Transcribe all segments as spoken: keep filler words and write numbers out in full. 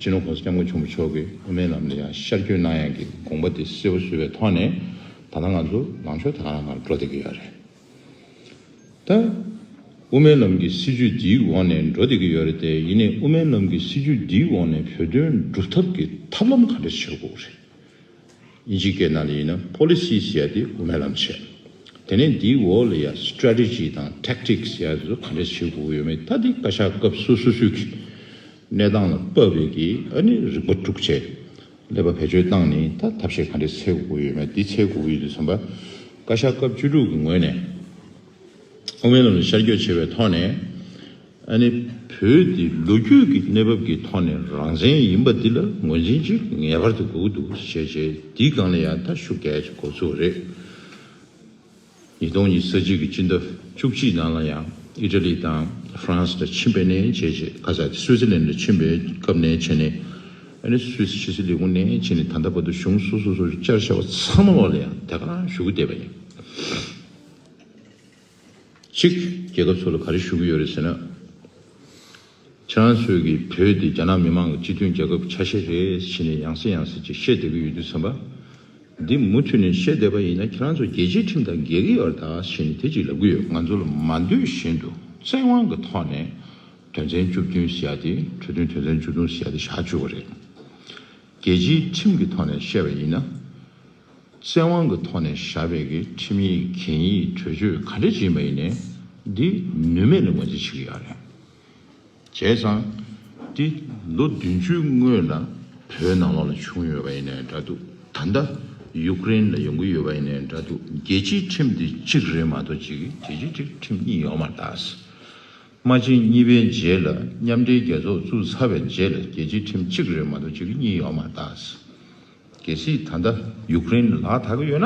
སྤྱི་ནོར་༸གོང་ས་༸སྐྱབས་མགོན་ཆེན་པོ་མཆོག་གིས་དབུ་མའི་ལམ་ལ་ཡང་ཤར་བསྐྱོད་གནང་ཡག་གི་དགོངས་པ་དེ་གསལ་པོ་བཟོས་པའི་ཐོག་ནས། ད་ལྟ་ང་ཚོ་ལངས་ཕྱོགས་དེ་ག་ནང་འགྲོ་བསྡད་ཀྱི་ཡོད་རེད། ད་དབུ་མའི་ལམ་གྱི་སྲིད་བྱུས་འདིའི་འོག་ནས་འགྲོ་བསྡད་ཀྱི་ཡོད་རེད་དེ། ཡིན་ནའི་དབུ་མའི་ལམ་གྱི་སྲིད་བྱུས་འདིའི་འོག་ནས་བོད་དོན་སྒྲུབ་ཐབས་ཀྱི་ཐབས་ལམ་ག་འདྲ་བྱེད་དགོས་རེད། དབྱིན་ཇིའི་སྐད་ནང་ལ་ཡིན་ན་policy ཟེར་ཡ་དེ་དབུ་མའི་ལམ་བྱས། དེ་ནས་འདིའི་འོག་ལ་ཡ་strategy་དང་tactics་ཟེར་ཡ་དེ་ཚོ་ག་འདྲ་བྱེད་དགོས་ཀྱི་ཡོད་མེད། ད་འདི་བཀའ་ཤག་སྐབས་སོ་སོ་སོའི་གི་གནས་སྟངས་ལ་དཔག་པའི་གི་ཨ་ནི་རིམ་པ་དྲུག་བྱས། ཀླད་པ་བེད་སྤྱོད་བཏང་ནས་ད་ཐབས་ཤེས་ག་འདྲ་འཚོལ་དགོས་ཀྱི་ཡོད་མེད། འདི་འཚོལ་དགོས་ཀྱི་ཡོད་དུས་ཙམ་པ། བཀའ་ཤག་སྐབས་བཅུ་དྲུག་གི་ངོས་ནས་དབུ་མའི་ལམ་ལ་ཤར་བསྐྱོད་བྱས་པའི་ཐོག་ནས། ཨ་ནི་བོད་འདི་ལོ་རྒྱུས་ཀྱི་གནས་བབ་ཀྱི་ཐོག་ནས་རང་བཙན་ཡིན་པ་འདི་ལ་ངོས་འཛིན་ཅིག་ངེས་པར་དུ་དགོས་ཀྱི་འདུག་ཞེས་བྱས། འདིའི་སྒང་ལ་ཡང་ད་ཤུགས་རྒྱག་ཡ་ཅིག་འགོ་བཙུགས་རེད། ཉིས་སྟོང་ཉི་ཤུ་རྩ་གཅིག་གི་སྤྱི་ཟླ་བཅུ་གཅིག་ནང་ལ་ཡང་ཨི་ཊ་ལི་དང་ཧྥ་རན་སི་ལ་ཕྱིན་པའི་ནས་བྱས་བྱས། ཁ་ས་སུའི་ཙི་ལན་ལ་ཕྱིན་པའི་སྐབས་ནས་བྱས་ནས། ཨ་ནི་སུད་སི་ཕྱི་སྲིད་ལས་ཁུངས་ནས་བྱས་ནས་ད་ལྟ་བར་དུ་གཞུང་སོ་སོ་སོ་བཅར་བཞག་པ་ཚང་མ་ལོག་ལ་ཡང་དེ་ག་རང་ཞུ་གི་བསྡད་པ་ཡིན། གཅིག་རྒྱལ་ཁབ་ཚོ་ལ་ག་རེ་ཞུ་གི་ཡོད་རེད་ཟེར་ན། ཁྱེད་རང་ཚོས་ཀྱིས་བོད་འདི་རྒྱ་ནག་མི་དམངས་ཀྱི་སྤྱི་མཐུན་རྒྱལ་ཁབ་ཆ་ཤས་རེད་ཟེར་ནས་ཡང་སེ་ཡང་སེ་ཅིག་བཤད་བསྡད་ཀྱི་ཡོད་དུས་ཙམ་པ། འདི་མུ་མཐུད་ནས་བཤད་བསྡད་པ་ཡིན་ན། ཁྱེད་རང་ཚོ་རྒྱལ་སྤྱིའི་ཁྲིམས་དང་འགལ་གྱི་ཡོད་རེད་ད་ཟེར་ནས་དེ་ཅིག་ལབ་ཀྱི་ཡོད། ང་ཚོ་ལ་མ་འདོད་བཞིན་དུ་བཙན་དབང་གི་ཐོག་ནས་དོན་ཚན་བཅུ་བདུན་ཟེར་ཡ་དེ། གྲོས་མཐུན་དོན་ཚན་བཅུ་བདུན་ཟེར་ཡ་དེ་བཞག་བཅུག་པ་རེད། རྒྱལ་སྤྱིའི་ཁྲིམས་ཀྱི་ཐོག་ནས་བཤད་པ་ཡིན་ན། བཙན་དབང་གི་ཐོག་ནས་བཞག་པའི་གི་ཁྲིམས་ཡིག་གན་ཡིག་གྲོས་ཆོད་ག་འདྲ་ཅིག་ཡིན་པ་ཡིན་ནའི་འདི་ནུས་མེད་ལ་ངོས་འཛིན་བྱེད་ཀྱི་ཡོད་རེད། བྱས་ཙང་འདི་ལོ་བདུན་ཅུའི་སྔོན་ལ་བོད་ནང་ལོགས་ལ་བྱུང་ཡོད་པ་ཡིན་ནའི་འདྲ་འདུག། ད་ལྟ་ཡུཀ་རེན་ལ་ཡོང་གི་ཡོད་པ་ཡིན་ནའི་འདྲ་འདུག། རྒྱལ་སྤྱིའི་ཁྲིམས་འདི་གཅིག་རེད་མ་གཏོགས་ཅིག་རྒྱལ་སྤྱིའི་ཁྲིམས་གཉིས་ཡོད་མ་རེད་ད། དམག་ཆེན་གཉིས་པའི་རྗེས་ལ་མཉམ་འབྲེལ་རྒྱལ་ཚོགས་བཙུགས་ཚར་བའི་རྗེས་ལ་རྒྱལ་སྤྱིའི་ཁྲིམས་གཅིག་རེད་མ་གཏོགས་གཅིག་གཉིས་ཡོད་མ་རེད་ད། གལ་སྲིད་ད་ལྟ་ཡུཀ་རེན་ལ་ལག་ཐག་གི་ཡོད་ན་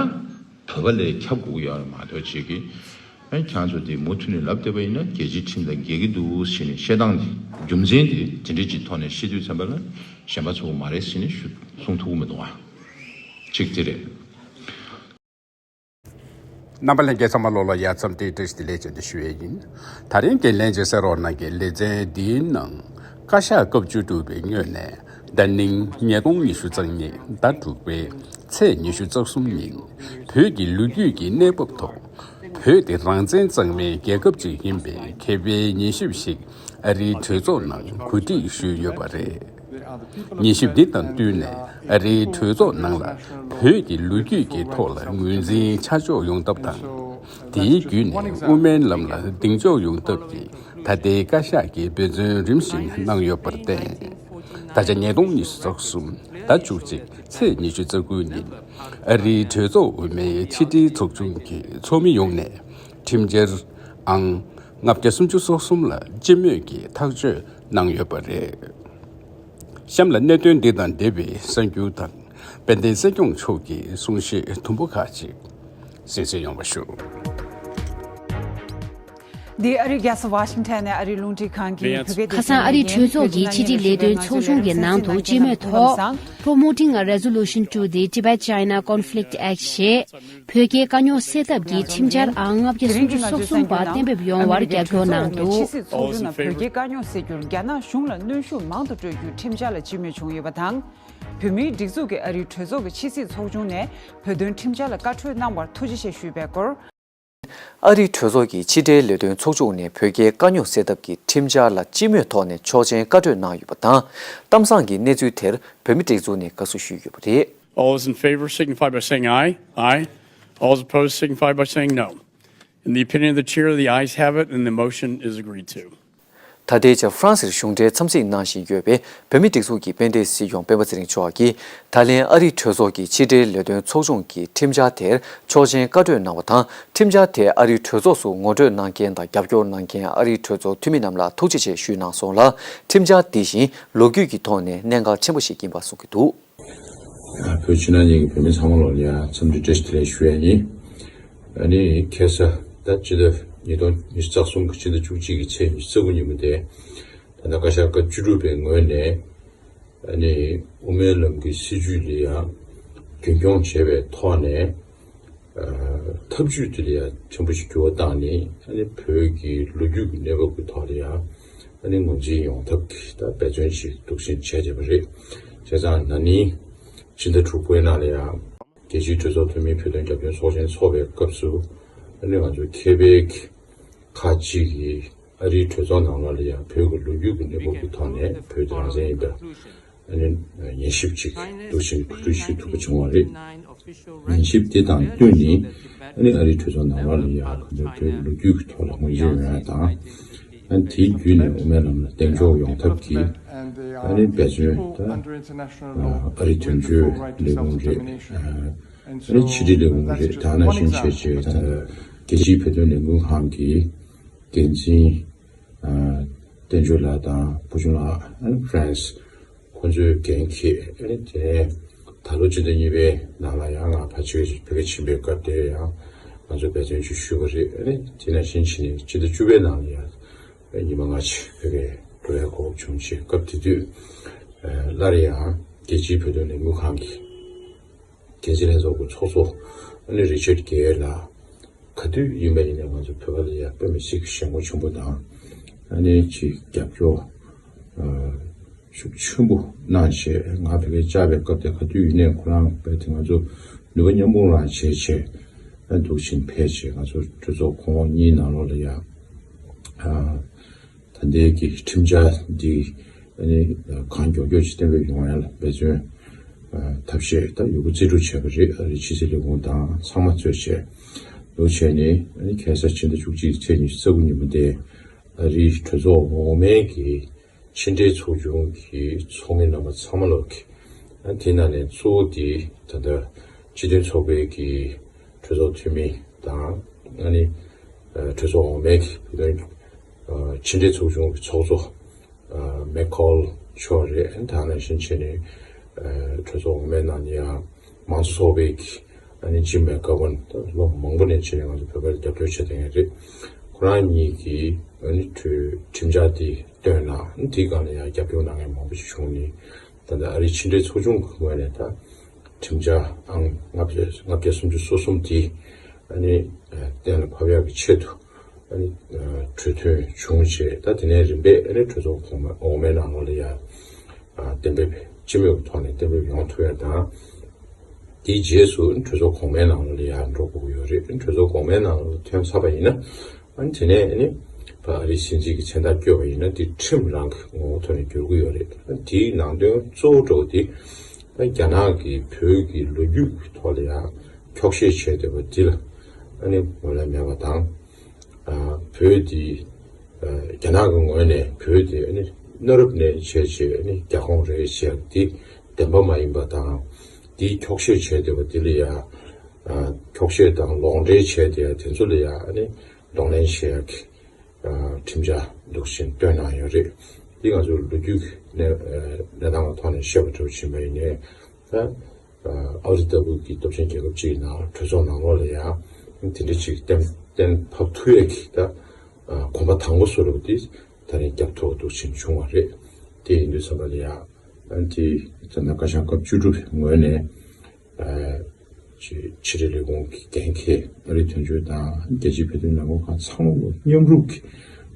བོད་པ་ལ་ཁྱབ་དགོས་ཀྱི་ཡོད་རེད་མ་གཏོགས་ཅིག་གི། ཨ་ཁྱེད་ཚོ་དེ་མུ་མཐུད་ནས་ལབ་བསྡད་པ་ཡིན་ན་རྒྱལ་སྤྱིའི་ཁྲིམས་དང་འགལ་གྱི་འདུག་ཟེར་ནས་བཤད་སྟངས་དེ། རྒྱུ་མཚན་དེ་དེ་འདྲ་ཅིག་ཐོག་ནས་བཤད་དུས་ཙམ་པ་ལ་ཞེན་པ་ཚོགས་མ་རེད་ཟེར་ནས་ཞུ་གསུང་ཐུབ་ཀྱི་མི་འདུག་ཨ། གཅིག་དེ་རེད། རྣམ་པ་ལྷན་རྒྱས་ཚང་མ་ལོ་ལ་ཡ་མཚམས་འདིར་བཀྲ་ཤིས་བདེ་ལེགས་བྱོན་ཏེ་ཞུ་ཡས་ཡིན། ད་རིང་གི་ལྷན་རྒྱས་གསན་རོགས་གནང་གི་ལེ་ཚན་འདིའི་ནང་བཀའ་ཤག་སྐབས་བཅུ་དྲུག་པའི་ངོས་ནས་ད་ནིང་ཉིས་སྟོང་ཉི་ཤུ་རྩ་གཉིས་ཟླ་དྲུག་པའི་ཚེས་ཉི་ཤུ་རྩ་གསུམ་ཉིན་བོད་ཀྱི་ལོ་རྒྱུས་ཀྱི་གནས་བབ་ཐོག་བོད་དེ་རང་བཙན་གཙང་མའི་རྒྱལ་ཁབ་ཅིག་ཡིན་པའི་མཁས་པའི་ཉན་ཞིབ་ཞིག་ཨ་རིའི་གྲོས་ཚོགས་ནང་གོ་སྒྲིག་ཞུས་ཡོད་པ་རེད། ཉན་ཞིབ་འདི་དང་བསྟུན་ནས་ཨ་རིའི་གྲོས་ཚོགས་ནང་ལ་བོད་ཀྱི་ལོ་རྒྱུས་ཀྱི་ཐོག་ལ་ངོས་འཛིན་ཆ་འཇོག་ཡོང་ཐབས་དང་། དེའི་བརྒྱུད་ནས་དབུ་མའི་ལམ་ལ་གདེང་འཇོག་ཡོང་ཐབས་ཀྱི་ད་ལྟའི་བཀའ་ཤག་གིས་འབད་བརྩོན་རིམ་བཞིན་གནང་ཡོད་པར་བརྟེན། ད་ཆ་ཉིས་སྟོང་ཉི་ཤུ་རྩ་གསུམ་ཟླ་བཅུ་གཅིག་ཚེས་ཉི་ཤུ་རྩ་དགུ་ཉིན་ཨ་རིའི་གྲོས་ཚོགས་དབུ་མའི་ཕྱི་དྲིལ་ཚོགས་ཆུང་གི་ཚོགས་མི་ཡོངས་ནས་ཁྲིམས་འཆར་ཨང་ལྔ་བརྒྱ་སུམ་ཅུ་སོ་གསུམ་ལ་སྤྱི་མོས་ཀྱིས་ཐག་གཅོད་གནང་ཡོད་པ་རེད། གཤམ་ལ་གནད་དོན་འདི་དང་འབྲེལ་བའི་གསར་འགྱུར་དང་། དཔལ་ལྡན་སྲིད་སྐྱོང་མཆོག་གི་གསུང་བཤད་དུམ་བུ་ཁག་ཅིག་གསན་གཟིགས་ཡོང་བ་ཞུ། འདི་ཨ་རིའི་རྒྱལ་ས་ཝ་ཤིང་ཊོན་ནས་ཨ་རིའི་རླུང་འཕྲིན་ཁང་གི་བོད་སྐད་སྡེ་ཚན་ཡིན། ཁ་སང་ཨ་རིའི་གྲོས་ཚོགས་ཀྱི་ཕྱི་དྲིལ་ལས་དོན་ཚོགས་ཆུང་གི་ནང་དུ་སྤྱི་མོས་ཐོག Promoting a Resolution to the Tibet-China Conflict Act ཞེས། བོད་རྒྱའི་དཀའ་རྙོག་སེལ་ཐབས་ཀྱི་ཁྲིམས་འཆར་ཨང་ལྔ་བརྒྱ་སུམ་ཅུ་སོ་གསུམ་པ་གཏན་འབེབས་ཡོང་བར་རྒྱབ་སྐྱོར་གནང་འདུག། ཕྱི་སྲིད་ཚོགས་ཆུང་ནང་བོད་རྒྱའི་དཀའ་རྙོག་སེལ་རྒྱུར་རྒྱ་ནག་གཞུང་ལ་གནོན་ཤུགས་མང་དུ་སྤྲོད་རྒྱུའི་ཁྲིམས་འཆར་ལ་སྤྱི་མོས་བྱུང་ཡོད་པ་དང་། བོད་མིའི་སྒྲིག་འཛུགས་ཀྱི་ཨ་རིའི་གྲོས་ཚོགས་ཀྱི་ཕྱི་སྲིད་ཚོགས་ཆུང་ནས་བོད་དོན་ཁྲིམས་འཆར་ལ་བཀའ་འཁྲོལ་གནང་བར་ཐུགས་རྗེ་ཆེ་ཞུས་པའི་སྐོར། ཨ་རིའི་གྲོས་ཚོགས་ཀྱི་ཕྱི་འབྲེལ་ལས་དོན་ཚོགས་ཆུང་ནས་བོད་རྒྱའི་དཀའ་རྙོག་སེལ་ཐབས་ཀྱི་ཁྲིམས་འཆར་ལ་སྤྱི་མོས་ཐོག་ནས་ཆོག་མཆན་བཀའ་འཁྲོལ་གནང་ཡོད་པ་དང་། གཏམ་བཟང་གི་གནས་ཚུལ་དེར་བོད་མིའི་སྒྲིག་འཛུགས་ནས་དགའ་བསུ་ཞུས་ཡོད་པ་རེད། All those in favor signify by saying aye. Aye. All those opposed signify by saying no. In the opinion of the chair, the ayes have it and the motion is agreed to. ད་ལྟའི་ཆར་ཧྥ་རན་སིར་གཞུང་འབྲེལ་འཚམས་གཟིགས་གནང་བཞིན་ཡོད་པའི་བོད་མིའི་སྒྲིག་འཛུགས་ཀྱི་དཔལ་ལྡན་སྲིད་སྐྱོང་སྤེན་པ་ཚེ་རིང་མཆོག་གིས་ད་ལན་ཨ་རིའི་གྲོས་ཚོགས་ཀྱི་ཕྱི་འབྲེལ་ལས་དོན་ཚོགས་ཆུང་གི་ཁྲིམས་འཆར་དེར་ཆོག་མཆན་བཀའ་འཁྲོལ་གནང་བ་དང་། ཁྲིམས་འཆར་དེ་ཨ་རིའི་གྲོས་ཚོགས་སུ་ངོ་སྤྲོད་གནང་མཁན་དང་རྒྱབ་སྐྱོར་གནང་མཁན་ཨ་རིའི་གྲོས་ཚོགས་འཐུས་མི་རྣམས་ལ་ཐུགས་རྗེ་ཆེ་ཞུས་གནང་སོང་ལ། ཁྲིམས་འཆར་འདི་བཞིན་ལོ་རྒྱུས་ཀྱི་ཐོག་ནས་གནད་འགག་ཆེན་པོ་ཞིག་ཡིན་པ་གསུང་གི་འདུག། བོད་ཕྱི་ནང་གཉིས་ཀྱི་བོད་མི་ཚང་མ་ལོ་ལ་ཡང་འཚམས་འདྲི་བཀྲ་ཤིས་བདེ་ལེགས་ཞུ་ཡ་ཡིན། ཨ་ནི་ཁ་སང་ད་སྤྱི་ཟླ་ཉིས་སྟོང་ཉི་ཤུ་རྩ་གསུམ་གྱི་སྤྱི་ཟླ་བཅུ་གཅིག་གི་ཚེས་ཉི་ཤུ་རྩ་དགུ་ཉིན་མོ་དེ། ད་ལྟ་བཀའ་ཤག་སྐབས་བཅུ་དྲུག་པའི་ངོས་ནས་ཨ་ནི་དབུ་མའི་ལམ་གྱི་སྲིད་བྱུས་ལ་ཡང་རྒྱུན་འཁྱོངས་བྱས་པའི་ཐོག་ནས། ཨ་ཐབས་ཇུས་དེ་ལ་ཡང་ཕྲན་བུ་ཞིག་འགྱུར་བ་བཏང་ནས། ཨ་ནི་བོད་ཀྱི་ལོ་རྒྱུས་ཀྱི་གནས་བབ་ཀྱི་ཐོག་ལ་ཡང་ ཨ་ནི་ངོས་འཛིན་ཡོང་ཐབས་ཀྱི་ད་འབད་བརྩོན་ཅིག་འདུག་བཞིན་བྱས་བསྡད་པ་རེད། བྱས་ཙང་ན་ནིང་ཕྱི་ཟླ་དྲུག་པའི་ནང་ལ་ཡང་རྒྱལ་སྤྱིའི་གྲོས་ཚོགས་འཐུས་མིའི་བོད་དོན་རྒྱབ་སྐྱོར་ཚོགས་ཆེན་ཚོགས་པའི་སྐབས་སུ། ཨ་ནི་ང་ཚོ་ཁེ་པེག་ཁག་ཅིག་གིས་ཨ་རིའི་གྲོས་ཚོགས་ནང་ལོགས་ལ་ཡང་བོད་ཀྱི་ལོ་རྒྱུས་ཀྱི་གནས་བབ་ཀྱི་ཐོག་ནས་བོད་དེ་རང་བཙན་ཡིན་པ། ཨ་ནི་ཉན་ཞིབ་ཅིག་འདུག་བཞིན་གོ་སྒྲིག་ཞུ་ཐུབ་པ་བྱུང་བ་རེད། ཉན་ཞིབ་དེ་དང་བསྟུན་ནས་ཨ་ནི་ཨ་རིའི་གྲོས་ཚོགས་ནང་ལོགས་ལ་ཡང་ག་ཚོད་བོད་ལོ་རྒྱུས་ཀྱི་ཐོག་ལ་ངོས་འཛིན་ཡོང་ཡ་དང་། ཨ་ནི་དེའི་བརྒྱུད་ནས་དབུ་མའི་ལམ་ལ་གདེང་འཇོག་ཡོང་ཐབས་ཀྱི་ཨ་ནི་འབད་བརྩོན་དང་། ཨ་རིའི་དོན་གཅོད་ལས་ཁུངས་རེད། ཨ་ནི་ཕྱི་དྲིལ་ལས་ཁུངས་རེད། དེ་ནང་བཞིན་བྱས་བྱས་རྒྱལ་སྤྱིའི་བོད་དོན་ལས་འགུལ་ཁང་གི་འགན་འཛིན་བསྟན་ཆོས་ལགས་དང་བུ་ཆུང་ལགས། ཨ་ནི་ཕ་རན་སི། ཁོང་ཚོས་འགན་འཁྱེར། ཨ་ནི་དེ་ནས་ད་ལོ་སྤྱི་ཟླ་གཉིས་པའི་ནང་ལ་ཡང་ང་ཕལ་ཆེར་བོད་སྐད་ཕྱིན་པའི་སྐབས་དེར་ཡང་ང་ཚོ་འབད་བརྩོན་ཞིག་ཞུས་པ་རེད། ཨ་ནི་དེ་ནང་བཞིན་བྱས་ནས་སྤྱི་ཟླ་བཅུ་པའི་ནང་ལ་ཡང་ཉི་མ་ལྔ་ཅིག་བོད་སྐད་འགྲོ་ཡ་གོ་སྐབས་བྱུང་བྱས། སྐབས་དེ་དུས་སླར་ཡང་རྒྱལ་སྤྱིའི་བོད་དོན་ལས་འགུལ་ཁང་གི་འགན་འཛིན་ལྷན་ཚོགས་ཀྱི་ཚོགས་གཙོ་ཨ་ནི་རི་ཅར་གྷེ་ལགས། ག་དུས་ཡིན་པ་ཡིན་ནའི་ང་ཚོ་བོད་པ་ལ་ཡང་དཔེ་མི་སྲིད་ཀྱི་ཞེན་ཁོག་ཆེན་པོ་དང་། ཨ་ནི་ཅིག་རྒྱབ་སྐྱོར་ཤུགས་ཆེན་པོ་གནང་བྱས། ང་བོད་སྐད་བཅར་བའི་སྐབས་དེ་ག་དུས་ཡིན་ནའི་ཁོ་རང་རྦད་དེ་ང་ཚོ་ནུས་པ་མཉམ་སྤུངས་རང་བྱས་བྱས། ཨ་འདུག་བཞིན་ཕེབས་བྱས་ང་ཚོ་གྲོས་ཚོགས་གོང་འོག་གཉིས་ནང་ལོགས་ལ་ཡང་ཨ། ད་ལྟའི་གི་ཁྲིམས་འཆར་འདི་ཨ་ནི་གང་མགྱོགས་མགྱོགས་ཅིག་གཏན་འབེབས་ཡོང་ཡ་ལ་འབད་བརྩོན་ཨ་ཐབས་ཤེས་ད་ཡོད་རྒུ་རྩལ་སྤྲུགས་བྱས་པ་རེད། ཨ་རིའི་ཕྱི་སྲིད་ལས་ཁུངས་དང་ཚང་མ་གཙོས་བྱས། འདུག་བྱས་ནས་ཨ་ནི་ཁ་སང་ཕྱི་ཟླ་བཅུ་གཅིག་ཚེས་ཉི་ཤུ་རྩ་དགུ་ཉིན་མོ་དེ་ཨ་རིའི་གྲོས་ཚོགས་འོག་མའི་གི་ཕྱི་འབྲེལ་ཚོགས་ཆུང་གི་ཚོགས་མི་རྣམ་པ་ཚང་མ་ལོག་གི་ཨ་དེ་ནང་ནས་གཙོ་བོ་དེ་ད་ལྟ་སྤྱི་མཐུན་ཚོགས་པའི་གི་གྲོས་ཚོགས་འཐུས་མི་དང་། ཨ་ནི་ཨ་གྲོས་ཚོགས་འོག་མའི་གི་བོད་དོན་ཨ་ཕྱི་འབྲེལ་ཚོགས་ཆུང་གི་ཚོགས་གཙོ་ཨ་མེག་ཁོལ་མཆོག་རེད། ཨ་ནི་དེ་ནང་བཞིན་བྱས་ནས་ཨ་གྲོས་ཚོགས་འོག་མའི་ནང་ནས་ཡང་མང་གཙོ་ཚོགས་པའི་གི་ཨ་ནི་ཇིམ་མེག་གྷ་ཝན། ད་ལོ་མང་པོ་ནས་བྱས་ནས་ང་ཚོ་བོད་པར་རྒྱབ་སྐྱོར་བྱས་བསྡད་མཁན་རེད། ཁོ་རང་གཉིས་ཀྱིས་ཨ་ནི་གྲོས་ཁྲིམས་འཆར་འདི་བཏོན་གནང་། ཨ་ནི་དེའི་སྒང་ལ་ཡང་རྒྱབ་སྐྱོར་གནང་མཁན་མང་པོ་ཞིག་བྱུང་ནས། ད་ལྟ་ཨ་རིའི་ཕྱི་འབྲེལ་ཚོགས་ཆུང་གི་ངོས་ནས་ད་ཁྲིམས་འཆར་ཨང་ལྔ་བརྒྱ་ལྔ་བརྒྱ་སུམ་ཅུ་སོ་གསུམ་དེ་ཨ་ནི་ཨ་གཏན་ལ་ཕབ་ཡག་གི་ཆེད་དུ་ཨ་ནི་ཨ་གྲོས་མཐུན་བྱུང་རྗེས། ད་དེ་ནས་རིམ་པས་ཨ་ནི་གྲོས་ཚོགས་གོང་མ་འོག་མའི་ནང་ལོགས་ལ་ཡང་ཨ་གཏན་འབེབས་སྤྱི་མོས་ཀྱི་ཐོག་ནས་གཏན་འབེབས་ཡོང་ཐུབ་ཡ་དང་། དེའི་རྗེས་སུ་གྲོས་ཚོགས་གོང་མའི་ནང་ལོགས་ལ་ཡང་འགྲོ་དགོས་ཀྱི་ཡོད་རེད། གྲོས་ཚོགས་གོང་མའི་ནང་ལོགས་ལ་ཐོན་ཚར་བ་ཡིན་ན། ཨ་ནི་དེ་ནས་ཨ་ནི་ཕ་ཨ་རིའི་སྲིད་འཛིན་གྱི་མཚན་རྟགས་བསྐྱོན་པ་ཡིན་ན་དེ་ཁྲིམས་རང་གི་ངོ་བོ་ཐོག་ནས་འགྱུར་གྱི་ཡོད་རེད། ཨ་དེའི་ནང་དོན་གཙོ་བོ་འདྲ་བོ་དེ་ཨ་རྒྱ་ནག་གིས་བོད་ཀྱི་ལོ་རྒྱུས་ཀྱི་ཐོག་ལ་ཡང་འཁྱོག་བཤད་བྱས་བསྡད་པ་འདི་ལ་ཨ་ནི་ངོས་ལེན་མེད་པ་དང་། ཨ་བོད་འདི་ཨ་རྒྱ་ནག་གི་ངོས་ནས་བོད་འདི་ཨ་ནི་གནའ་རབས་ནས་བྱས་བྱས་ཨ་ནི་རྒྱ་ཁོངས་རེད་ཟེར་འདི་བདེན་པ་མ་ཡིན་པ་དང་། འདིའི་འཁྱོག་བཤད་བྱས་བསྡད་པ་འདི་ལ་ཡང་ཨ་འཁྱོག་བཤད་དང་ལོག་འགྲེལ་བྱས་བསྡད་ཡ་དེ་ཚོ་ལ་ཡང་ཨ་ནི་གདོང་ལེན་བྱེད་ཡག་གི་ཨ་ཁྲིམས་འཆར་འདུག་བཞིན་བཏོན་གནང་ཡོད་རེད། འདི་ང་ཚོ་ལོ་རྒྱུས་ཀྱི་གནས་ཨ་གནས་སྟངས་ཀྱི་ཐོག་ནས་བཤད་པ་འདྲ་བོ་ཕྱིན་པ་ཡིན་ནའི། ད་ཨ་ཨ་རི་ལྟ་བུ་གི་སྟོབས་ཆེན་རྒྱལ་ཁབ་ཅིག་ནང་གྲོས་ཚོགས་ནང་ལོགས་ལ་ཡང་དེ་འདྲ་ཅིག་གཏན་གཏན་ཕབ་ཐུབ་ཡས་ཀྱི་ད་ཨ་གོམ་པ་དང་པོ་བཟོ་འདྲ་བོ་དེ་ད་རིང་རྒྱབ་ཐོག་འདུག་བཞིན་བྱུང་བ་རེད། དེ་ཡིན་དུས་ཙམ་པ་ལ་ཡང་ཨ་དེ་ད་ལྟ་བཀའ་ཤག་སྐབས་བཅུ་དྲུག་པའི་ངོས་ནས། ཨ་ཕྱི་ཕྱི་དྲིལ་ལས་ཁུངས་ཀྱི་འགན་འཁྱེར་ཨ་རིའི་དོན་གཅོད་དང་རྒྱལ་སྤྱིའི་བོད་དོན་ལས་ཁུངས་ཁག་ཚང་མ་མཉམ་རུབ་ཀྱིས་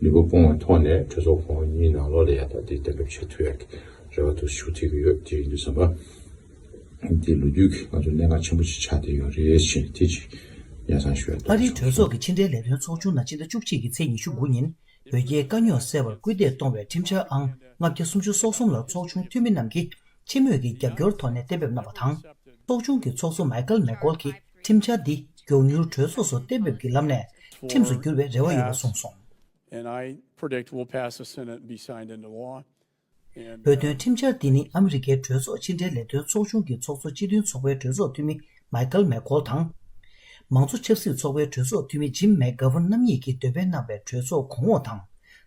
ནུས་པ་སྤུངས་པའི་ཐོག་ནས་གྲོས་ཚོགས་གོང་འོག་གཉིས་ནང་ལོགས་ལ་ཡང་ད་དེ་གཏན་འབེབས་བྱེད་ཐུབ་ཡག་གི་རེ་བ་འདུག་ཞུ་ཐུབ་ཀྱི་ཡོད། དེ་ཡིན་དུས་ཙམ་པ་དེ་ལོ་རྒྱུས་ཀྱི་ང་ཚོ་གནད་འགག་ཆེན་པོ་ཞིག་ཆགས་བསྡད་ཡོད་རེད་ཅེས་དེ་ཅིག་ཡ་མཚན་ཞུ་ཡ་འདུག་ཨ་རིའི་གྲོས་ཚོགས་ཀྱི་ཕྱི་འབྲེལ་ལས་དོན་ཚོགས་ཆུང་ནང་ཕྱི་ཟླ་བཅུ་གཅིག་གི་ཚེས་ཉི་ཤུ་དགུ་ཉིན་བོད་རྒྱའི་དཀའ་རྙོག་སེལ་བར་སྐུལ་འདེད་གཏོང་བའི་ཁྲིམས་འཆར་ཨང་ལྔ་བརྒྱ་སུམ་ཅུ་སོ་གསུམ་ལ་ཚོགས་ཆུང་འཐུས་མི་རྣམས་ཀྱིས་སྤྱི་མོས་ཀྱི་རྒྱབ་སྐྱོར་ཐོག་ནས་གཏན་འབེབས་གནང་བ་དང་། ཚོགས་ཆུང་གི་ཚོགས་གཙོ་མའི་ཁལ་མེག་ཀོལ་གྱིས་ཁྲིམས་འཆར་འདི་མགྱོགས་མྱུར་གྲོས་ཚོགས་སུ་གཏན་འབེབས་ཀྱི་ལམ་ནས་ཁྲིམས་སུ་འགྱུར་བའི་རེ་བ་ཡོད་པ་གསུངས་སོང་། And I predict will pass the Senate and be signed into law. བོད་དོན་ཁྲིམས་འཆར་འདི་ནི་ཨ་མི་རི་ཀའི་གྲོས་ཚོགས་ཕྱི་འབྲེལ་ལས་དོན་ཚོགས་ཆུང་གི་ཚོགས་གཙོ་སྤྱི་མཐུན་ཚོགས་པའི་གྲོས་ཚོགས་འཐུས་མི་མའི་ཁལ་མེག་ཀོལ་དང་། མང་གཙོ་ཆབ་སྲིད་ཚོགས་པའི་གྲོས་ཚོགས་འཐུས་མི་ཇིམ་མེག་གྷ་ཝན་རྣམ་གཉིས་ཀྱིས་འདོད་པ་གནང་བའི་གྲོས་ཚོགས་གོང་འོག་དང་།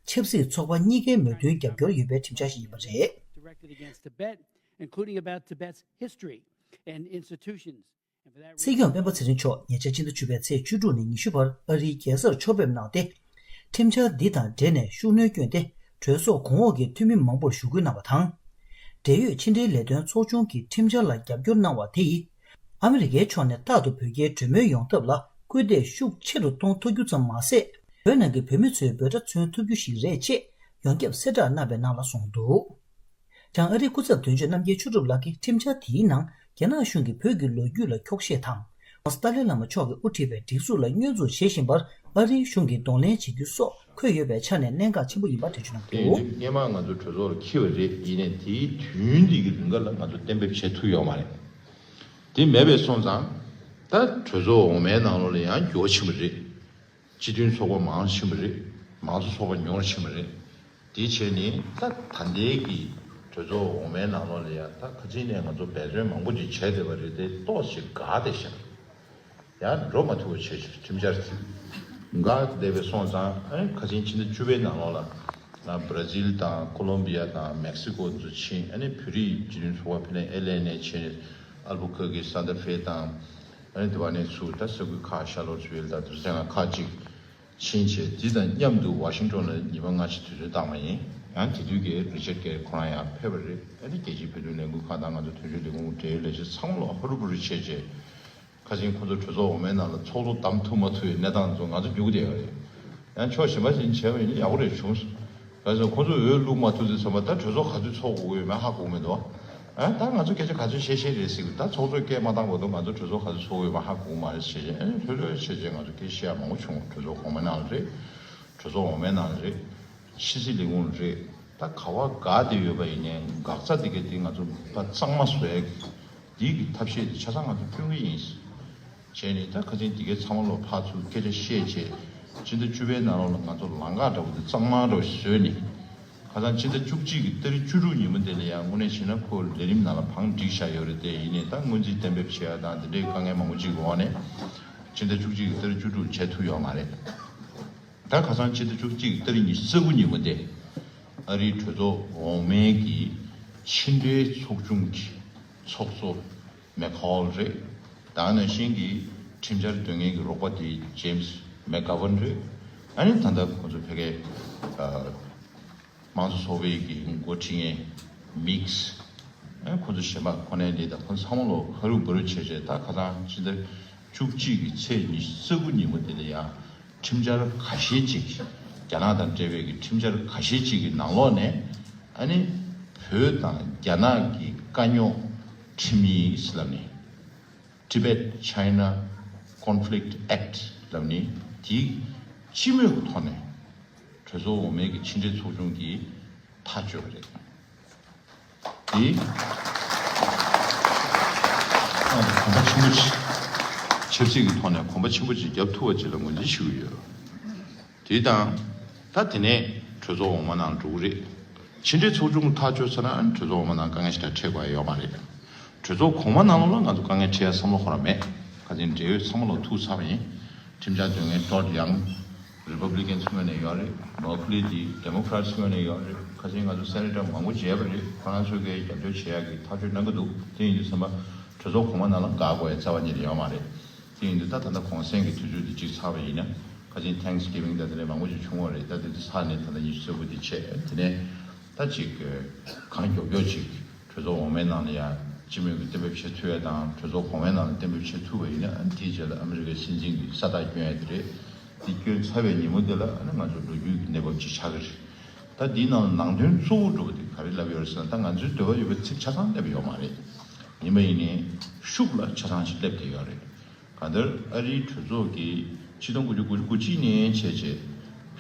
ཆབ་སྲིད་ཚོགས་པ་གཉིས་ཀའི་མོས་མཐུན་རྒྱབ་སྐྱོར་ཡོད་པའི་ཁྲིམས་འཆར་ཞིག་ཡིན་པ་རེད། Directed against Tibet, including about Tibet's history and institutions. སྲིད་སྐྱོང་སྤེན་པ་ཚེ་རིང་མཆོག་ཉེ་ཆར་ཕྱི་ཟླ་བཅུ་པའི་ཚེས་བཅུ་དྲུག་ནས་ཉི་ཤུ་བར་ཨ་རིའི་རྒྱལ་སར་ཕྱོགས་ཕེབས་གནང་སྟེ། ཁྲིམས་འཆར་འདི་དང་འབྲེལ་ནས་ཤུགས་སྣོན་བསྐྱོན་ཏེ་གྲོས་ཚོགས་གོང་འོག་གི་འཐུས་མི་མང་པོར་ཞུ་སྐུལ་གནང་བ་དང་། འབྲེལ་ཡོད་ཕྱི་འབྲེལ་ལས་དོན་ཚོགས་ཆུང་གི་ཁྲིམས་འཆར་ལ་རྒྱབ་སྐྱོར་གནང་བ་དེ་ཡིས། ཨ་མི་རི་ཀའི་ཕྱོགས་ནས་རྟག་ཏུ་བོད་རྒྱའི་གྲོས་མོལ་ཡོང་ཐབས་ལ་སྐུལ་འདེད་ཤུགས་ཆེ་རུ་གཏོང་ཐུབ་རྒྱུ་ཙམ་མ་ཟད། བོད་ནང་གི་བོད་མི་ཚོའི་འབོད་སྒྲ་མཚོན་ཐུབ་རྒྱུ་ཞིག་རེད་ཅེས། ཡོངས་ཁྱབ་གསལ་བསྒྲགས་གནང་བའི་ནང་ལ་གསུངས་འདུག། ཀྱང་ཨ་རིའི་སྐུ་ཚབ་དོན་གཅོད་རྣམ་རྒྱལ་ཆོས་གྲུབ་ལགས་ཀྱིས་ཁྲིམས་འཆར་དེའི་ནང་རྒྱ་ནག་གཞུང་གིས་བོད་ཀྱི་ལོ་རྒྱུས་ལ་འཁྱོག་བཤད་དང་། ཏཱ་ལའི་བླ་མ་མཆོག་གིས་དབུ་ཁྲིད་པའི་སྒྲིག་འཛུགས་ལ་བསྙོན་འཛུགས་བྱེད་བཞིན་པར་ཨ་རིའི་གཞུང་གིས་གདོང་ལེན་བྱེད་རྒྱུ་སོགས་འཁོད་ཡོད་པའི་ཆ་ནས་གནད་འགག་ཆེན་པོ་ཡིན་པ་འགྲེལ་བརྗོད་གནང་འདུག། དེ་ཡིན་དུས་སྔོན་མ་ང་ཚོ་གྲོས་ཚོགས་ལ་འཁྱེར་བ་རེད། ཡིན་ནའི་དེའི་དུས་ཡུན་འདི་གི་རིང་ག་ལ་ང་ཚོ་གཏན་འབེབས་བྱེད་ཐུབ་ཡོད་མ་རེད། དེ་མེད་པའི་སོང་ཙང་ད་གྲོས་ཚོགས་འོག་མའི་ནང་ལོགས་ལ་ཡང་འགྱུར་བ་ཕྱིན་པ་རེད། སྤྱི་མཐུན་ཚོགས་པ་མང་ཕྱིན་པ་རེད། མང་གཙོ་ཚོགས་པ་ཉུང་ཕྱིན་པ་རེད། དེ་བྱས་ནས་ད་ད་ལྟའི་གི་གྲོས་ཚོགས་འོག་མའི་ནང་ལོགས་ལ་ཡང་ད་ཁ་ཅིག་ནས་ང་ཚོ་འབད་བརྩོན་མང་པོ་ཅིག་བྱས་བསྡད་པ་རེད་དེ་ཏོག་ཙམ་འགག་བསྡད་ཤག། ཡང་འགྲོ་མ་ཐུབ་པ་བྱས་ཤག་ཁྲིམས་འཆར་དེ། འགག་བསྡད་པའི་སོང་ཙང་ཨ་ནི་ཁ་ཅིག་ཕྱི་ཟླ་བཅུ་པའི་ནང་ལོགས་ལ་ང་བྷ་ར་ཟིལ་དང་ཀོ་ལོམ་བི་ཡ་དང་མེག་སི་ཀོ་ཚོ་ཕྱིན། ཨ་ནི་བོད་རིགས་སྤྱི་མཐུན་ཚོགས་པ་ཕ་ནས་ཨེ་ལ་ཨེ་ནས་ཕྱིན། ཨལ་བུ་ཁུ་གི་སན་ཏ་ཧྥེ་དང་ཨ་ནི་དེ་བ་ནས་ཚུར་ད་ས་ཁུལ་ཁག་ཤར་ལྷོ་སུ་ཝེལ་དང་དུར་སེང་ཁག་ཅིག་ཕྱིན་བྱས། དེ་དང་མཉམ་དུ་ཝ་ཤིང་ཊོན་ལ་ཉི་མ་ལྔ་ཕྱི་དུས་ཚོད་བཏང་བ་ཡིན། ཡང་དེ་དུས་ཀྱི་རི་ཅར་ཀེ་ཁོ་རང་ཡང་ཕེབས་པ་རེད། ཨ་ནི་རྒྱལ་སྤྱིའི་བོད་དོན་ལས་འགུལ་ཁག་དང་ང་ཚོ་དོན་གཅོད་ལས་ཁུངས་འབྲེལ་ཡོད་ལས་བྱེད་ཚང་མ་ལ་ཧ་རུ་བུ་རུ་བྱས་བྱས། ཁ་ཅིག་ཁོ་ཚོ་གྲོས་ཚོགས་འོག་མའི་ནང་ལ་ཚོགས་གཙོ་བདམས་ཐུབ་མ་ཐུབ་པའི་གནས་སྟངས་ཚོ་ང་ཚོ་རྒྱུགས་བསྡད་ཡོད་རེད། ཡང་ཕྱོགས་གཞན་པ་ཞིག་བྱས་པ་ཡིན་ན་ཡག་པོ་རེད་བྱུང་། ག་ཚོད་ཁོ་ཚོ་འོས་བླུགས་མ་ཐུབ་ཚེ་ཚང་མ་ད་གྲོས་ཚོགས་ག་དུས་ཚོགས་དགོས་ཡོད་མེད་ཧ་གོ་གི་མི་འདུག། ཨ་ད་ང་ཚོ་སྐད་ཆ་ག་ཚོད་བཤད་བཤད་རེད་ཟེར་གི། ད་ཚོགས་གཙོས་སྐད་མ་བཏང་བར་དུ་ང་ཚོ་གྲོས་ཚོགས་ག་ཚོད་ཚོགས་དགོས་ཡོད་མེད་ཧ་གོ་གི་མ་རེད་བྱས་བྱས། ཨ་ནི་ལྷོད་ལྷོད་བྱས་བྱས་ང་ཚོ་སྐད་བཤད་ཡག་མང་པོ་བྱུང་། གྲོས་ཚོགས་གོང་མའི་ནང་ལ་རེད། གྲོས་ཚོགས་འོག་མའི་ནང་ལ་རེད། ཕྱི་སྲིད་ལས་ཁུངས་ལ་རེད། ད་ག་བ་འགག་བསྡད་ཡོད་པ་ཡིན་ནའི་འགག་རྩ་དེ་ག་དེ་ང་ཚོ་ད་གཙང་མ་བཟོ་ཡག་གི་འདི་གི་ཐབས་ཤེས་དེ་ཆ་ཚང་ང་ཚོ་སྐྱོན་གི་ཡིན། བྱས་ནས་ད་ཁ་ཅིག་འདི་གའི་ཚང་མ་ལོ་ཕར་ཚུར་སྐད་ཆ་བཤད་བྱས། སྤྱི་ཟླ་བཅུ་པའི་ནང་ལོགས་ལ་ང་ཚོ་ལམ་ཁ་འདྲ་བོ་འདི་གཙང་མ་འདྲ་བོ་ཞིག་བཟོས་ནས། ཁ་སང་སྤྱི་ཟླ་བཅུ་གཅིག་གི་ཏ་རིག་བཅུ་དྲུག་ཉིན་མོ་དེ་ལ་ཡང་དངོས་གནས་བྱས་ན་ཁོ་ལས་རིམ་ནང་ལ་བང་བསྒྲིགས་བཞག་ཡོད་རེད་དེ། ཡིན་ནའི་ད་སྔོན་རྩིས་གཏན་འབེབས་བྱེད་ཡ་དང་དེ་འདྲའི་དཀའ་ངལ་མང་པོ་ཅིག་གི་འོག་ནས་སྤྱི་ཟླ་བཅུ་གཅིག་གི་ཏ་རིག་བཅུ་དྲུག་བྱེད་ཐུབ་ཡོད་མ་རེད། ད་ཁ་སང་སྤྱི་ཟླ་བཅུ་གཅིག་གི་ཏ་རིག་ཉི་ཤུ་རྩ་དགུ་ཉིན་མོ་དེ་ཨ་རིའི་གྲོས་ཚོགས་འོག་མའི་གི་ཕྱི་འབྲེལ་ཚོགས་ཆུང་གི་ཚོགས་གཙོ་མེག་ཧོལ་རེད། ད་ག་ནང་བཞིན་གྱི་ཁྲིམས་འཆར་འདོན་མཁན་གྱི་རོགས་པ་དེ་ཇེམ་སི་མེག་གྷ་ཝན་རེད། ཨ་ནི་ད་ལྟ་ཁོ་ཚོ་ཕ་གིའི་ཨ་དམངས་གཙོ་ཚོགས་པའི་གི་འགོ་ཁྲིད་མཁན་མིག་སི། ཨ་ཁོ་ཚོ་གཞན་པ་ཁོ་ནའི་ལི་དང་ཁོ་ཚང་མ་ལོ་ཧ་རུ་བ་རུ་བྱས་བྱས། ད་ཁ་སང་ཕྱི་ཟླ་བཅུ་གཅིག་གི་ཚེས་ཉི་ཤུ་རྩ་དགུ་ཉིན་མོ་དེ་ལ་ཡང་ཁྲིམས་འཆར་ཁ་ཤས་ཅིག་རྒྱ་ནག་དང་འབྲེལ་བའི་གི་ཁྲིམས་འཆར་ཁ་ཤས་ཅིག་གི་ནང་ལོགས་ནས་ཨ་ནི་བོད་དང་རྒྱ་ནག་གི་དཀའ་རྙོག་ཁྲིམས་ཡིག་ཟེར་ལབ་ནས། Tibet China Conflict Act ལབ་ནི་དེ་སྤྱི་མོས་ཀྱི་ཐོག་ནས་གྲོས་ཚོགས་འོག་མའི་གི་ཕྱི་འབྲེལ་ཚོགས་ཆུང་གིས་ཐག་གཅོད་པ་རེད། དེ་གོམ་པ་ཆེན་པོ་ཅིག་ཆབ་སྲིད་ཀྱི་ཐོག་ནས་གོམ་པ་ཆེན་པོ་ཅིག་བརྒྱབ་ཐུབ་པ་ཅིག་ལ་ངོས་འཛིན་ཞུ་གི་ཡོད། དེ་དང་། ད་དེ་ནས་གྲོས་ཚོགས་འོག་མ་ནང་འགྲོ་གི་རེད། ཕྱི་འབྲེལ་ཚོགས་ཆུང་ཐག་གཅོད་ཚར་ན་གྲོས་ཚོགས་འོག་མ་ནང་དཀའ་ངལ་ཞེ་དྲག་འཕྲད་དགོས་ཡ་ཡོད་མ་རེད། གྲོས་ཚོགས་གོང་མ་ནང་ལོགས་ལ་ང་ཚོ་དཀའ་ངལ་འཕྲད་ཡ་བསམ་བློ་ཁོ་རང་མེད། ཁ་ཅིག་འབྲེལ་ཡོད་ཚང་མ་ལོ་ཐུག་ཚར་བ་ཡིན། ཁྲིམས་འཆར་འདོན་མཁན་ཊོཌ་ཡང་རི་པབ་ལི་ཀན་ངོས་ནས་ཡོད་རེད། མོག་ལི་དེ་ཌེ་མོ་ཀ་རེ་ཊི་ངོས་ནས་ཡོད་རེད། ཁ་ཅིག་ང་ཚོ་སེ་ནེ་ཊར་མང་པོ་མཇལ་བ་རེད། ཁོ་རང་ཚོ་གིས་རྒྱབ་སྐྱོར་བྱེད་ཡ་གི་ཐག་གཅོད་གནང་གི་འདུག། དེ་ཡིན་དུས་ཙམ་པ་གྲོས་ཚོགས་གོང་མ་ནང་ལ་འགག་དགོས་ཡ་རྩ་བ་ཉིད་ནས་ཡོད་མ་རེད། དེ་ཡིན་དུས་ད་ད་ལྟ་གུང་སེང་གི་དུས་ཚོད་འདི་གཅིག་ཚར་བ་ཡིན་ན། ཁ་ཅིག་ཐེངས་གི་ཝིང་དང་དེ་འདྲ་མང་པོ་ཞིག་བྱུང་བ་རེད། ད་དེ་དུས་ཚར་ནས་ད་ལྟ་ཉི་ཤུ་རྩ་དགུ་དེ་བྱས། དེ་ནས་ད་ཅིག་གང་མགྱོགས་མགྱོགས་ཅིག་གྲོས་ཚོགས་འོག་མའི་ནང་ལ་ཡ་སྤྱི་མོས་ཀྱིས་གཏན་འབེབས་བྱེད་ཐུབ་ཡ་དང་། གྲོས་ཚོགས་གོང་མའི་ནང་ལ་གཏན་འབེབས་བྱེད་ཐུབ་པ་ཡིན་ན། ཨ་ནི་དེའི་རྗེས་ལ་ཨ་མི་རི་ཀའི་སྲིད་འཛིན་གྱིས་ས་རྟགས་བསྐྱོན་ཡ་དེ་རེད། དེ་བསྐྱོན་ཚར་བའི་ཉིན་མོ་དེ་ལ་ཨ་ནི་ང་ཚོ་ལོ་རྒྱུས་ཀྱི་གནས་བབ་ཅིག་ཆགས་ཀྱི་རེད། ད་འདིའི་ནང་ལ་ནང་དོན་གཙོ་བོ་འགྲོ་བ་དེ་ག་རེ་ལབ་ཡོད་རེད་ཟེར་ན། ད་ང་ཚོའི་འདོད་པ་ཡོད་པའི་ཚིག་ཆ་ཚང་སླེབས་ཡོད་མ་རེད། ཡིན་པ་ཡིན་ནའི་ཤུགས་ལ་ཆ་ཚང་ཞིག་སླེབས་བསྡད་ཡོད་རེད། གང་ལྟར་ཨ་རིའི་གྲོས་ཚོགས་ཀྱིས་ཆིག་སྟོང་དགུ་བརྒྱ་དགུ་བཅུ་གོ་གཅིག་ནས་བྱས་རྗེས་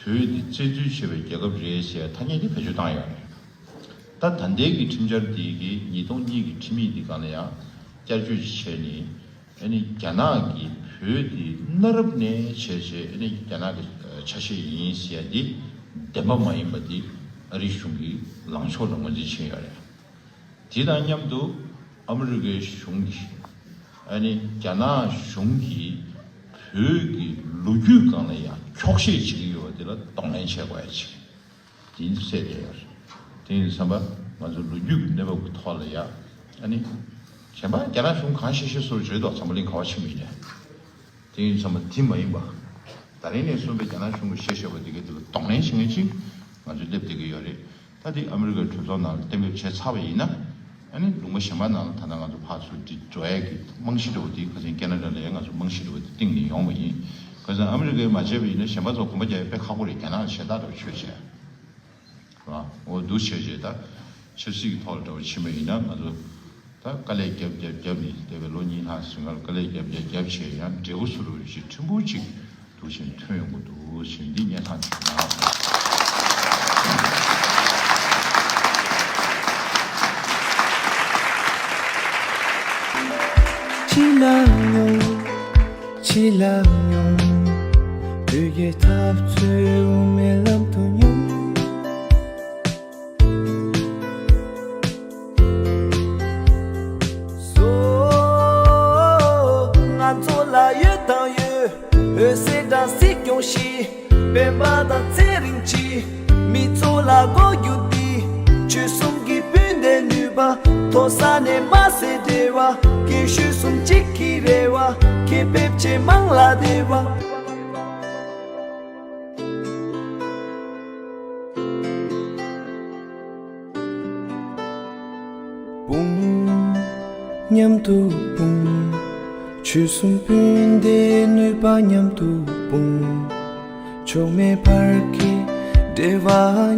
བོད་འདི་བཙན་འཛུལ་བྱས་པའི་རྒྱལ་ཁབ་རེད་ཟེར་ཐ་སྙད་དེ་བེད་སྤྱོད་བཏང་ཡོད་རེད། ད་ད་ལྟའི་གི་ཁྲིམས་འཆར་འདི་གི་ཉིས་སྟོང་གཉིས་ཀྱི་ཁྲིམས་ཡིག་འདི་སྒང་ལ་ཡང་བསྐྱར་བཅོས་ཅིག་བྱས་ནས། ཨ་ནི་རྒྱ་ནག་གིས་བོད་འདི་གནའ་རབས་ནས་བྱས་རྗེས་ཨ་ནི་རྒྱ་ནག་གི་ཆ་ཤས་ཡིན་ཟེར་ཡ་འདི་བདེན་པ་མ་ཡིན་པ་འདི་ཨ་རིའི་གཞུང་གིས་ལངས་ཕྱོགས་ལ་ངོས་འཛིན་བྱས་ཡོད་རེད། དེ་དང་མཉམ་དུ་ཨ་མི་རི་ཀའི་གཞུང་གིས་ཨ་ནི་རྒྱ་ནག་གཞུང་གིས་བོད་ཀྱི་ལོ་རྒྱུས་སྒང་ལ་ཡང་འཁྱོག་བཤད་བྱེད་ཀྱི་ཡོད་པ་དེ་ལ་གདོང་ལེན་བྱེད་དགོས་ཡ་ཅིག་དེ་ཡིན་གསལ་བསྡད་ཡོད་རེད། དེ་ཡིན་དུས་ཙམ་པ་ང་ཚོ་ལོ་རྒྱུས་ཀྱི་གནས་བབ་ཀྱི་ཐོག་ལ་ཡ་ཨ་ནི་གཞན་པ་རྒྱ་ནག་གཞུང་གང་བཤད་བཤད་སྲོལ་བྱེད་དོ། འཛམ་བུ་གླིང་ག་བ་ཕྱིན་པ་ཡིན་ནའི། དེ་ཡིན་དུས་ཙམ་པ་དེ་མ་ཡིན་པ། ད་རིང་ནས་བཟུང་སྟེ་རྒྱ་ནག་གཞུང་གིས་བཤད་བཤད་པ་དེ་གའི་དེ་ལ་གདོང་ལེན་བྱེད་མཁན་ཅིག་ང་ཚོས་སླེབས་བསྡད་ཀྱི་ཡོད་རེད། ད་དེ་ཨ་མི་རི་ཀའི་གྲོས་ཚོགས་ནང་ལ་གཏན་འབེབས་བྱས་ཚར་བ་ཡིན་ན། ཨ་ནི་ལུང་པ་གཞན་པ་ནང་ལ་ད་ལྟ་ང་ཚོ་ཕར་ཚུར་འདི་འགྲོ་ཡས་ཀྱི་རྨང་གཞི་འདྲ་བོ་དེ་ཁ་སང་ཁེ་ན་ཌ་ལ་ཡང་ང་ཚོ་རྨང་གཞི་འདྲ་བོ་དེ་བཏིང་ནས་ཡོང་བ་ཡིན། ཁ་སང་ཨ་མི་རི་ཀས་མ་བྱས་པ་ཡིན་ན་གཞན་པ་ཚོ་གོམ་པ་རྒྱག་ཡས་དཔེ་ཁག་པོ་རེད། རྒྱ་ནག་ལ་ཞེ་དྲག་འདྲ་བོ་ཆོས་བྱས། རེད་བ། འོ་འདུག་བྱས་བྱས་ད་ཆབ་སྲིད་ཀྱི་ཐོག་ལ་འདྲ་བོ་ཕྱིན་པ་ཡིན་ན་ང་ཚོ་ད་དཀའ་ལས་རྒྱབ་རྒྱབ་རྒྱབ་ནས་འདས་པའི་ལོ་གཉིས་ལྷག་ཟིན་ཁར་དཀའ་ལས་རྒྱབ་རྒྱབ་རྒྱབ་བྱས་ཡང་འབྲས་བུ་བཟོ་རུ་ཞིག་ཕྲན་བུ་ཅིག་འདུག་བྱས་ཐོན་ཡོང་གི་འདུག་བྱས་འདི་སྙན་ཐང་ཆེ་ན། ཕྱི་ལ་ཡོང་། ཕྱི་ལ་ཡོང་། བོད་ཀྱི་འཐབ་རྩོད་དབུ་མའི་ལམ་དུ་ཡོང་། སོ། ང་ཚོ་ལ་ཡོད་དང་ཡོད། འོད་ཟེར་འདྲ་སྲིད་སྐྱོང་ཞིག་སྤེན་པ་དང་ཚེ་རིང་གཅིག་མི་ཚོ་ལ་མགོ་རྒྱུག་འདི། ཆོལ་གསུམ་གྱི་སྤུན་ཟླའི་ནུས་པ། མཐོ་ས་ནས་དམའ་སའི་འབྲེལ་བ། རྒན་གཞོན་གསུམ་གཅིག་གི་རེ་བ། མཁས་པའི་ཆེད་དམངས་ལ་བདེ་བ། སྤུངས། མཉམ་དུ་སྤུངས། ཆོལ་གསུམ་སྤུན་ཟླའི་ནུས་པ་མཉམ་དུ་སྤུངས། ཕྱོགས་མེད་བར་གྱི་འབྲེལ་བ་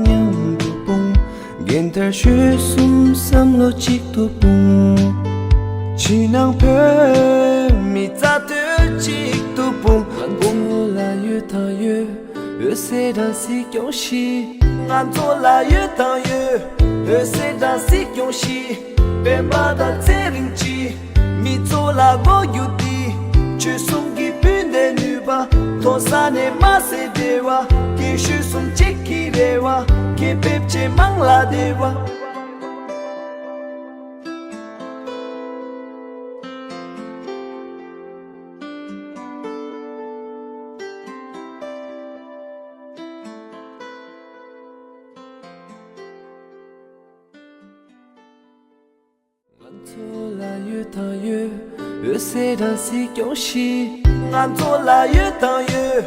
མཉམ་དུ་སྤུངས། རྒན་དར་གཞོན་གསུམ་བསམ་བློ་གཅིག་ཏུ་སྤུངས། ཕྱི་ནང་བོད་མི་རྩ་དོན་གཅིག་ཏུ་སྤུངས། ང་ཚོ་ལ་ཡོད་དང་ཡོད། འོད་ཟེར་འདྲ་སྲིད་སྐྱོང་ཞིག་ང་ཚོ་ལ་ཡོད་དང་ཡོད། འོད་ཟེར་འདྲ་སྲིད་སྐྱོང་ཞིག་སྤེན་པ་དང་ཚེ་རིང་གཅིག་མི་ཚོ་ལ་མགོ་རྒྱུག་འདི། ཆོལ་གསུམ་གྱི་སྤུན་ཟླའི་ནུས་པ། མཐོ་ས་ནས་དམའ་སའི་འབྲེལ་བ། རྒན་གཞོན་གསུམ་གཅིག་གི་རེ་བ། མཁས་པའི་ཆེད་དམངས་ལ་བདེ་བ། ང་ཚོ་ལ་ཡོད་དང་ཡོད། འོད་ཟེར་འདྲ་སྲིད་སྐྱོང་ཞིག་ང་ཚོ་ལ་ཡོད་དང་ཡོད།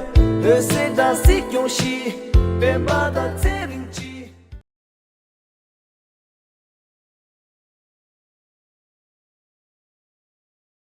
འོད་ཟེར་འདྲ་སྲིད་སྐྱོང་ཞིག་སྤེན་པ་དང་ཚེ་རིང་